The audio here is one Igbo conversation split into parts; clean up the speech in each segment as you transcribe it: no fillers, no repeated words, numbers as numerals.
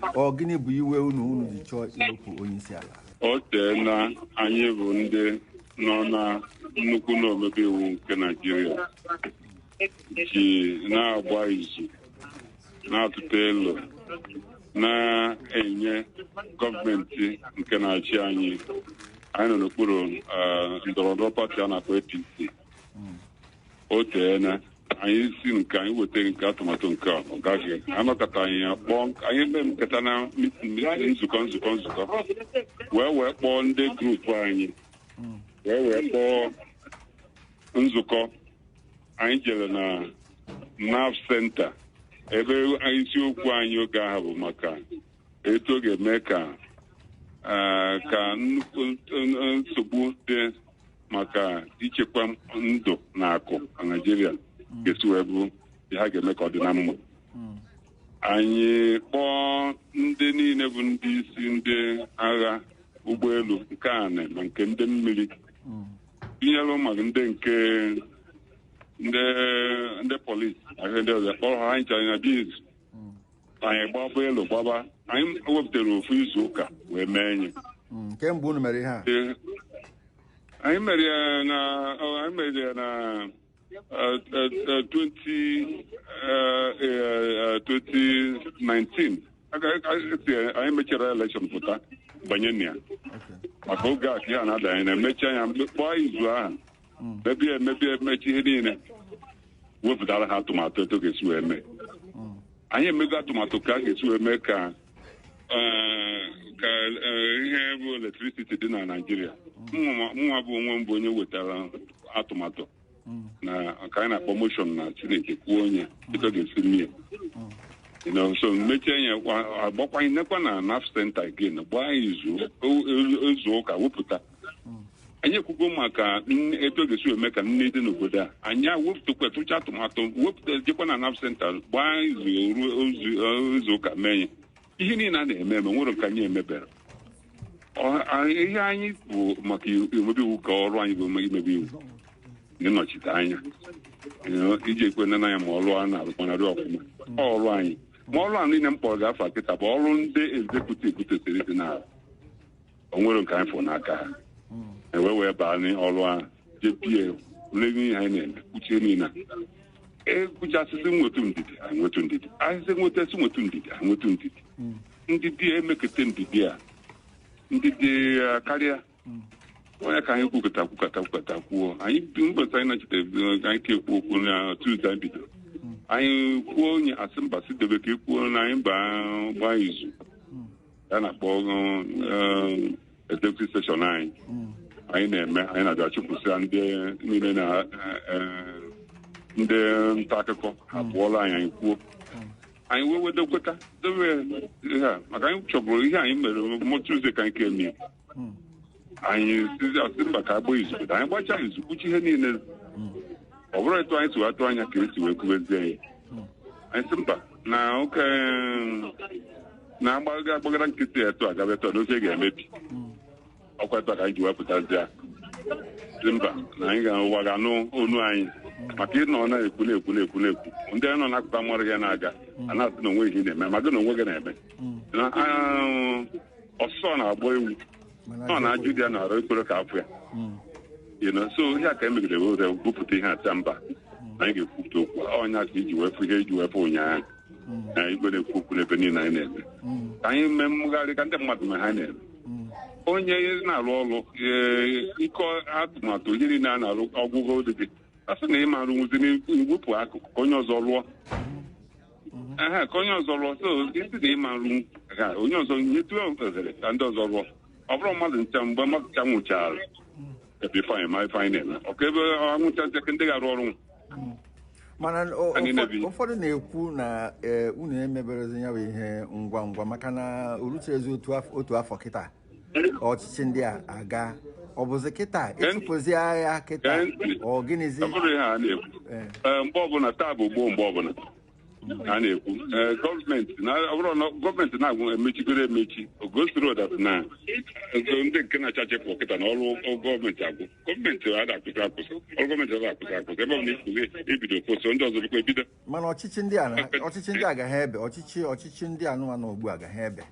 Ọ gịnị bụ iwe unu ji chọọ iwepụ onye isi ala? O teela anyị bụ ndị nọ na nnukwu na omebe iwu nke Naịjirịa ji na-agba izu, na-atụta elu, na-enye gọọmenti nke na-achị anyị. Anyị nọ n'okpuru ndọrọ ndọrọ pati a na-akpọ APC. O teela anyị si nke anyị weta nke atụmatụ nke a, ọ gaghị anọkọta. Anyị ya kpọọ, anyị mee nkata na nzukọ wee kpọọ ndị group anyị, wee kpọọ nzukọ. Anyị jere na NAF Center, ebe isiokwu anyị oge ahụ bụ maka etu ọ ga-eme ka nnukwu nsogbu dị maka ichekwa ndụ na akụ na Naịjirịa ga-esi wee bụ ihe ha ga-eme ka ọ dị na mma. Anyị kpọọ ndị niile bụ ndị isi ndị agha ụgbọelu, nke anị ma nke ndị mmiri, tinyere maka ndị nke ndị polisi na ihe ndị ọzọ. Kpọrọ ha, anyị chara na biz anyị gbaba elu gbaba. Anyị wepụtara ofu izu ụka wee mee enyi. Kemgbe unu mere ihe a? Ee, anyị mere ya na 20 2019. Anyị mechara election pụta banye na ya. Maka oge a ka ihe a na-ada, anyị na-emecha ya, kpọọ izu ahụ, mebie emebie, emechi ihe niile, wepụtara ha atụmatụ etu ga-esi wee mee. Anyị emego atụmatụ ka a ga-esi wee mee ka ihe bụ electricity dị na Naịjirịa. Mụnwa bụ onwe m bụ onye wetara atụmatụ na ka anyị na-akpọ motion na Chineke kwuo onye etu ọ ga-esi mie. So mechie ya, agbakwanye nekwa na NAF Center again, gbaa izu izu ụka, wepụta. Anyị ekwugo maka etu ọ ga-esi eme ka nne dị n'obodo a. Anyị wepụtakwa, tụcha atụmatụ, wepụta, jekwa na NAF Center, gbaa izu ruo izu ụka, mee ya. Ihe niile a na-eme eme nwere nke anyị emebere. Ihe anyị bụ maka imebe iwu, ka ọrụ anyị bụ imebe iwu na ịnọchite anya, iji ekwe nne anya ma ọrụ a na-arụkwanarị ọfụma. Ọ ọrụ anyị, ma ọrụ a niile m kpọrọ gị afa kịta bụ ọrụ ndị executive tosiri dị na o nwere nke anyị fụ n'aka ha. Wee baa n'ọrụ ahụ, jepie n'ego ihe anyị na-eme, kwuchie niile a. Ekwuchasịsị nwetụ ndidi, anyị nwetụ ndidi. Ahịsị nwetasị nwetụ ndidi, anyị nwetụ ndidi. Ndidi emekete, ndidi a, ndidi a karịa onye ka anyị kwukọta kwukọta kwukọta kwuo. Anyị mbọsị anyị nọchite, anyị ka ekwu okwu na Tuesday anyị bidoro. Anyị kwuo, onye asị mba, si debe ka ekwuo na anyị baa gbaa izu ya na-akpọ executive session anyị. Anyị na-eme, anyị na-abịa chụpụsịa ndị niile na ndị nta akụkọ ha pụọla. Anyị kwuo, anyị wee wedo kweta dobe ihe a maka anyị chọbụrụ ihe anyị mere mụ Tuesday ka anyị ka eme. Anyị sizi asị mba, ka agba izu. Anyị gbachaa izu, kwuchi ihe niile. Ọ bụrụ etu anyị si wee atụ anya ka esi wee kwubezie ya, anyị sị mba, na oke na-agbaga agbagara nkịtị etu agaba etu a n'ofe ga-emebi ọkwa. Etu a ka anyị ji wepụtazie, sị mba, na anyị ga-ụwa ga-anụ onu anyị maka ịnọ na-ekwu na-ekwu na-ekwu na-ekwu. Ndị nọ n'akụkụ amara ya na-aga a na-asị na onwe ihe ị na-eme, ma gị na onwe gị na-eme na ọsụsọ na-agba ewu ọ na-ajụ dị ya na arụ ekwere ka afọ ya. So ihe a ka emegide were bupụta ihe acha mba na anyị ga-ekwupụta okwu a. Ọnya ka iji wepụ ihe iji wepụ ụnyaahụ na igwe na-ekwu okwu n'ebe niile anyị na-eme, ka anyị mee mmegharị ka ndị mmadụ ma ha na-eme. Onye na-arụ ọrụ, ee, ịkọ atụmatụ ihe niile a na-arụ, ọgwụgwọ dị gị a sị na ịma arụnwuzi n'iwepụ akụkụ ka onye ọzọ rụọ. Ehe, ka onye ọzọ rụọ. So isi na ịma arụ ha, onye ọzọ nyetụ ohere ka ndị ọzọ rụọ. Ọ bụrụ mmadụ ncha, mgbe mmadụ ncha nwụchara ebe ifeanyị ma ifeanyị na-eme ọka ebe anwụchazi ka ndị ga-arụ ọrụ. Mana Anyị na-ebi. Ụfọdụ na-ekwu na ee, unu emeberezi ya bụ ihe ngwa ngwa maka na o ruchezi otu afọ kịta ọchịchị ndị a aga. Ọ bụzi kịta ịchụpụzi agha kịta? Gee ntị. Ọ gịnịzi? Ọ bụrụ ihe a na-ekwu. Ee. Ee, mgbe ọbụla taa bụ gboo, mgbe ọbụla A na-ekwu gọọmenti na ọ bụrụ na gọọmenti na-agwụ emechigoro emechi, o gosiri that na ndị nke na-achachepụ kịta na ọrụ gọọmenti agwụ. Gọọmenti ada akwụsị akwụsị, ọrụ gọọmenti ada akwụsị akwụsị. Ebe ọ bụla ikwuzi ebido kwụsị, ndị ọzọ bịkwa ebido. Mana ọchịchị ndị a ọchịchị ndị agaghị ebe ọchịchị ndị anụmanụ ugbu a agaghị ebe.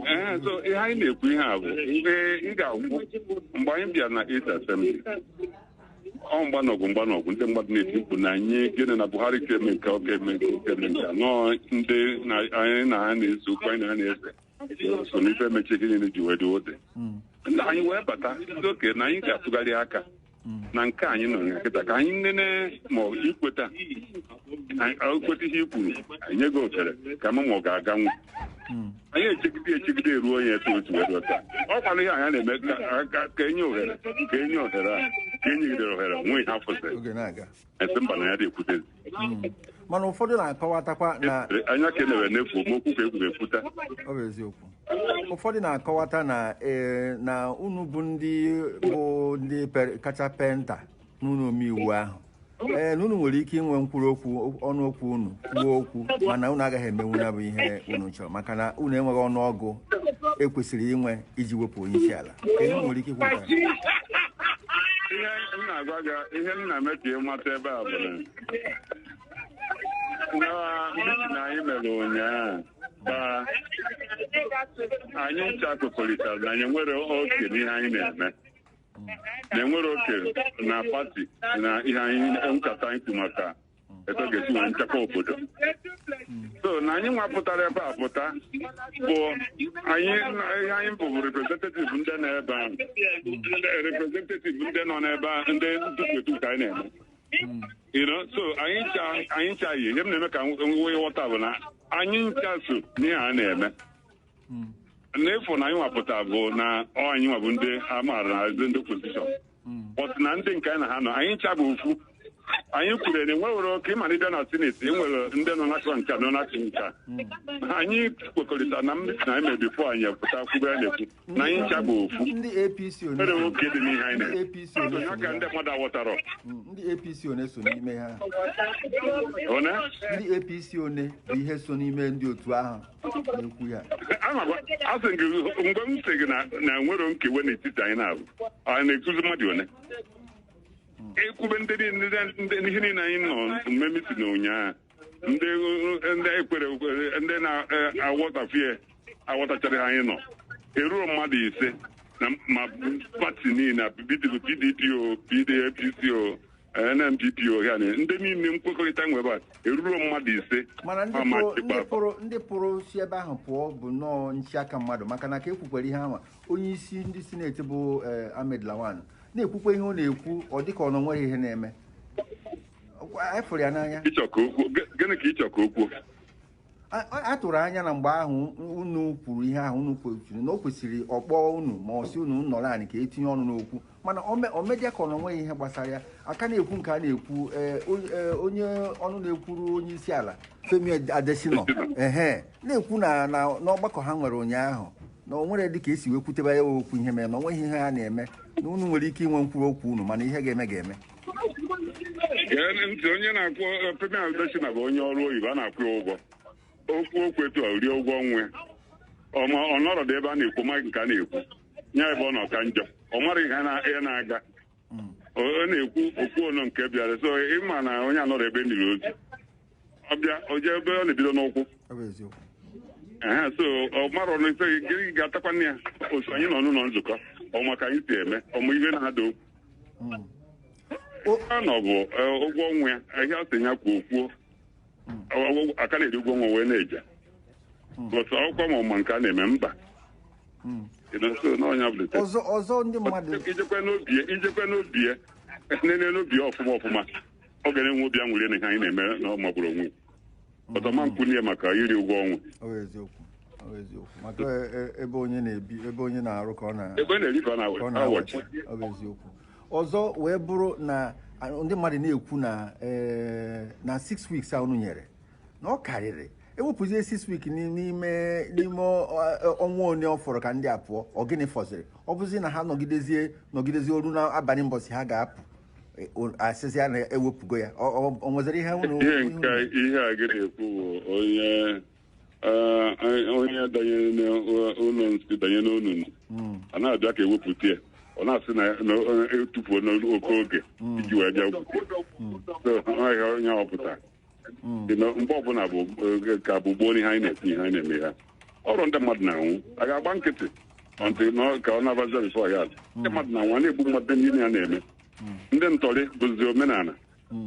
Ee, so ihe anyị na-ekwu ihe a bụ ihe ị ga-agwụ mgbe anyị bịara na 8 Assembly, ọ mgbanọgwụ mgbanọgwụ, ndị mmadụ na-eti mkpu na anyị gịnị na Buhari ka eme nke ọ ka eme nke ọ ka eme nke a. Nọọ ndị na anyị na ha na-ese okwu, anyị na ha na-ese so n'ife mechie ihe niile ji wee dị ode. Ndị anyị wee bata ndị oke na anyị ga-atụgharị aka na nke anyị nọ na nkịta ka anyị nene ma ọ ikweta ikweta ihe i kwuru, anyị nye gị ohere ka ma ma ọ ga-aganwu. Anyị echegide echegide eruo ya etu otu wee dọta ọ kwara ihe anyị na-eme ka enye ohere, ka enye ohere a, ka enyegidere ohere nwee ihe afọsịrị. Oge na-aga. Ese mba na ya dị ekwutezi. Mana ụfọdụ na-akọwatakwa na anya ka enere n'efu okwu ka ekwuru ekwuta. Ọ bụ eziokwu, ụfọdụ na-akọwata na ee, na unu bụ ndị kacha penta n'ụlọ omeiwu ahụ, ee, na unu nwere ike inwe mkpụrụ okwu ọnụ okwu unu kwuo okwu, mana unu agaghị emenwu ya bụ ihe unu chọrọ, maka na unu enweghị ọnụọgụ ekwesịrị inwe iji wepụ onye isi ala. Kedu nwere ike ikwu nke a? Ihe m na-agwa gị, ihe m na-eme ka ị mata ebe a bụ na meeting anyị mere ụnyaahụ ka anyị ncha kwekọrịtara na anyị nwere oke n'ihe anyị na-eme, na enwere oke na pati na ihe anyị nkata anyị kwu maka etu ọ ga-esi nwee nchekwa obodo. So na anyị nwapụtara ebe a pụta bụ anyị ihe anyị bụ representative ndị nọ ebe ahụ, representative ndị nọ n'ebe ahụ, ndị ndupu ka anyị na-eme. So anyị ncha yi ihe m na-eme ka nwee nghọta bụ na anyị ncha so n'ihe a na-eme. N'efu na anyị nwapụta bụ na ọ anyị nwa bụ ndị a maara na ezi ndị opposition, but na ndị nke anyị na ha nọ, anyị ncha bụ ofu. Anyị kwuru na enwewere oke ịma na ịbịa na senate, enwere ndị nọ n'akụkụ nke a nọ n'akụkụ nke a. Anyị kwekọrịta na na anyị mere before anyị pụta kwube a na-ekwu na anyị ncha bụ ofu. Ndị APC one nwere oke dị n'ihe anyị ndị na-eme. APC one So so ya ka ndị mmadụ aghọtarọ. Ndị APC one so n'ime ha? One? Ndị APC one bụ ihe so n'ime ndị otu ahụ na-ekwu ya? Asị gị mgbe m sị gị na nwere nkewe n'etiti anyị na-abụ, anyị na-ekuzi mmadụ one ekwube ndị ihe niile anyị nọ mme meeting ụnyaahụ, ndị ndị ekwere ndị na-aghọtafie aghọtachara ha, anyị nọ eruo mmadụ 5 na ma pati niile na PDP, PDP o PDAPC o NNPP o, ya na ndị niile nkwekọrịta nwe ebe a eruo mmadụ 5. Mana ndị Ha ma pụrụ ndị chịkwa. pụrụ si ebe ahụ pụọ bụ nnọọ nchi aka mmadụ, maka na ka ekwukwere ihe ahụ, onye isi ndị senate bụ Ahmed Lawan na-ekwukwa ihe ọ na-ekwu, ọ dịka ọ na onweghị ihe na-eme. Anyị fụrụ ya n'anya. Ịchọ ka okwu gịnị ka ịchọ ka okwu? A tụrụ anya na mgbe ahụ unu kwuru ihe ahụ unu kwesịrị na o kwesịrị ọkpọ unu ma ọ sị unu nọrọ anyị ka etinye ọnụ n'okwu, mana o media ka ọ na onweghị ihe gbasara ya aka na-ekwu nke a na-ekwu. Onye ọnụ na-ekwuru onye isi ala Femi Adesina ehe na-ekwu na n'ọgbakọ ha nwere ụnyaahụ na o nwere dịka esi wee kwutebe ya okwu ihe mere na onweghị ihe ha na-eme, na unu nwere ike inwe nkwuru okwu unu, mana ihe ga-eme ga-eme. Gee ntị, onye na-akwụ Femi Adesina bụ onye ọrụ oyibo a na-akwụ ya ụgwọ. Okwu okwu etu a rie ụgwọ ọnwa ya. Ọ nọrọdụ ebe a na-ekwu ma nke a na-ekwu ya ebe ọ nọ ka njọ, ọ mara ihe na-aga. Ọ na-ekwu okwu ono nke bịara, so ịma na onye anọrọ ebe niri ozi ọ bịa o jee ebe ọ na-ebido n'ụkwụ. Ọ bụ eziokwu. Ehe, so ọ mara ọnụ ife gịnị ga-atakwa nne ya otu anyị nọ n'ụlọ nzukọ ọ maka anyị si eme ọmụ ihe na-ada okwu. A nọ bụ ụgwọ ọnwa ya ihe a sị ya kwuo kwuo aka na-eri ụgwọ ọnwa wee na-eje bọtụ akwụkwọ ma ọma nke a na-eme mba. So n'ọnya bụ the ọzọ ọzọ ndị mmadụ ijekwe n'obi ya ijekwe n'obi ya nene n'obi ya ọfụma ọfụma, ọ ga na-enwe obi aṅụrị na ihe anyị na-eme na ọ magburu onwe ọtọma nkwunye maka iri ụgwọ ọnwa. Ọ bụ eziokwu, ọ bụ eziokwu, maka ebe onye na-ebi, ebe onye na-arụ ka ọ na ebe na-eri ka ọ ka ọ na-awọchi. na-awọchi. Ọ bụ eziokwu. Ọzọ wee bụrụ na ndị mmadụ na-ekwu na na 6 weeks a unu nyere na ọ karịrị, ewepụzie 6 weeks n'ime ọnwa one ọ fọrọ ka ndị a pụọ, ọ gịnị fọziri? Ọ bụzi na ha nọgidezie oru n'abalị mbọsị ha ga-apụ. Asịsị ya na-ewepụgo ya, ọ nweziri ihe unu? Ihe nke ihe a gị na-ekwu bụ onye onye danyere n'ụlọ nsị, danye n'onunu, a na-abịa ka ewepụta ya, ọ na-asị na etufuo n'oke oge iji wee bịa wepụta. So ọhịa onye ọpụta mgbe ọbụla bụ ka bụ gboo ihe anyị na-etinye, ihe anyị na-eme ya ọrụ. Ndị mmadụ na-anwụ, a ga-agba nkịtị ọntị ka ọ na-abazi before ya? Ndị mmadụ na-anwụ, a na-egbu mmadụ niile ya na-eme. Ndị ntọrị bụzi omenala,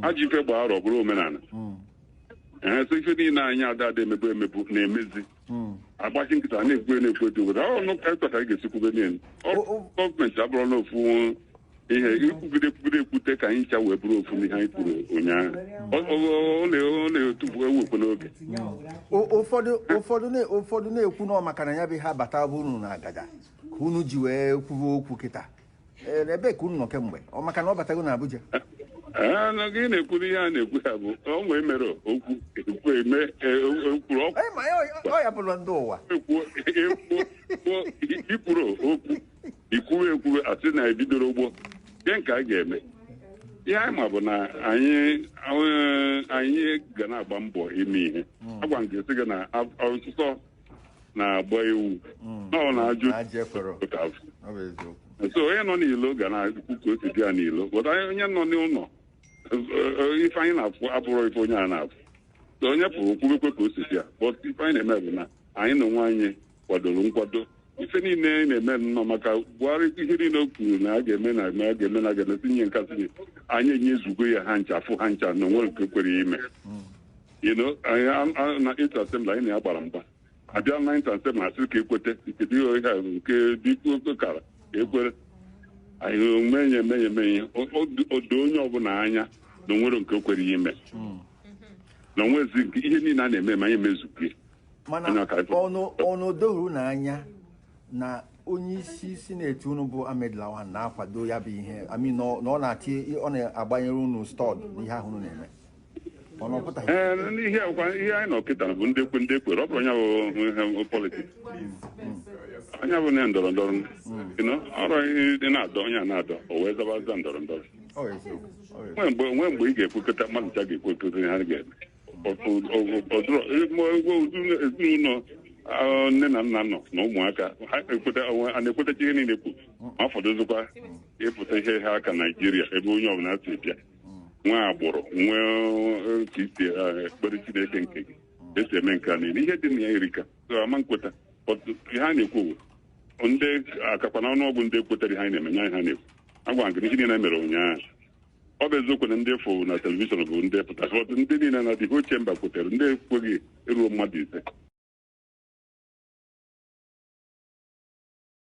ajọ ife gbaa arọ bụrụ omenala. Ee, so ife niile anyị ada ada emebu emebu na-emezi, agbachi nkịta, a na-ekwu na-ekwu etu obodo ọnụ ka ka anyị ga-esi kwube niile. Gọọmenti abụrụ n'ofu ihe ikwugide ekwugide ekwute ka anyị ncha wee bụrụ ofu n'ihe anyị kwuru ụnyaahụ. Ọ na-etufu ewekwe n'oge. Ụfọdụ na-ekwu nọ maka na ya bụ ihe abata bụ unu na agada ka unu ji wee kwuwe okwu kịta. Ebee ka unu nọ kemgbe? Ọ maka na ọ batago na Abuja? Ee, na gị na-ekwuru ihe a na-ekwu ya bụ o nwee mere okwu ekwu eme ekwuru ọkụ. Ee, ma ọ ya bụrụ ndị ụwa. Ekwu ekwu ikwuru okwu ikwuru ekwuru, asị na ebidoro gboo ihe nke a ga-eme. Ihe anyị ma bụ na anyị ga na-agba mbọ ime ihe agwa nke sị gị na ọsụsọ na-agba ewu na ọ na-ajụ na-ajụ ekwero. Pụta afọ. Ọ bụ eziokwu. So onye nọ n'ilo ga na-ekwu ka o si dị ya n'ilo, but onye nọ n'ụlọ, ife anyị na-afụ abụrụ ife onye a na-afụ. So onye pụrụ kwubekwe ka o si dị ya, but ife anyị na-eme bụ na anyị na onwe anyị kwadoro nkwado ife niile anyị na-eme nnọọ maka Buhari. Ihe niile o kwuru na a ga-eme na a ga-eme na a ga-eme, tinye nka tinye, anyị enyezugo ya ha ncha, afụ ha ncha na onwere nke kwere ime. Anyị na eight assembly anyị na ya gbara mgba, abịa na ninth assembly, asị ka ekwete nke dị ihe a nke dị kara ka ekwere anyị omenye emenye emenye. Odo onye ọbụla anya na onwere nke kwere ime na onwezi nke ihe niile a na-eme ma anyị emezugo. Mana Onye ọka ife. Ọnụ dohuru n'anya na onye isi sineti unu bụ Ahmed Lawan na-akwado ya bụ ihe ami na ọ na-ati, ọ na-agbanyere unu stọd n'ihe ahụ unu na-eme. Ọ na ọ pụtaghị? Ee, n'ihe akwa ihe anyị nọ kịta bụ ndị ekwe, ndị ekwere. Ọ bụrụ onye bụ ihe politics, onye bụ na ndọrọ ndọrọ, ọrụ ihe na-adọ onye a na-adọ, o wee zabaza ndọrọ ndọrọ. Ọ bụ eziokwu. Ọ bụ eziokwu. Nwee mgbe ị ga-ekwekọta, mmadụ ncha ga-ekwekọta ihe ha ga-eme. Ezinụlọ, nne na nna nọ na ụmụaka ha ekweta, a na-ekwetacha ihe niile kwu, ma fọdụzikwa ịpụta ihe ha ka Naijiria ebe onye ọbụla si bịa, nwee agbụrụ, nwee ka isi ekpere Chineke nke gị esi eme nke a niile. Ihe dị na ya erika. So ama nkweta. But ihe a na-ekwu bụ ndị akakwa na ọnụọgụ ndị ekwetara ihe anyị na-eme nya ihe a na-ekwu agwa nke ihe niile mere ụnyaahụ. Ọ bụ eziokwu na ndị fụ na television bụ ndị pụtara, but ndị niile na the whole chamber kwetere, ndị ekweghị eruo mmadụ 5.